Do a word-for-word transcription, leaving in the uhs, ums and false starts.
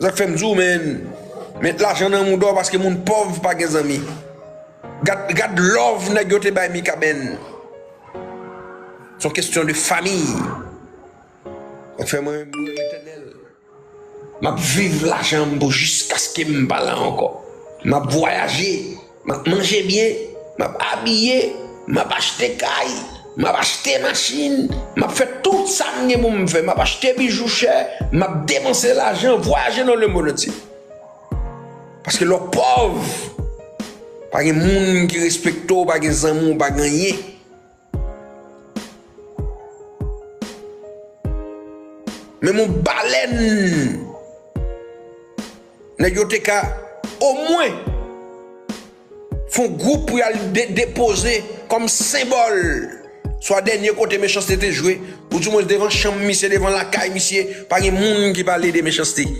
Sa k fè m di w, men, met lajan nan mouda w paske moun pòv pa gen zanmi. Gad, gad love nèg yo te bay Mikaben. Se yon kesyon de famiy. Sa k fè mwen menm, mwen Letènèl, m ap viv lajan m pou jiskaske m pa la ankò. M ap vwayaje, m ap manje byen, m ap abiye, m ap achte kay, m ap achte machin, m ap fè tout sa m gen pou m fè, m ap achte bijou chè, m ap depanse lajan, vwayaje nan lemonn antye. Paske lè w pòv, pa gen moun ki respekte w, pa gen zanmi w, pa gen anyen. Menm yon balèn, nèg yo te ka omwen fè yon gwoup pou y al de- depoze kòm senbòl. Swa dènye kote Mechanste te jwe, oudimwens devan chanm misye, devan lakay misye, pa gen moun ki pale de Mechanste.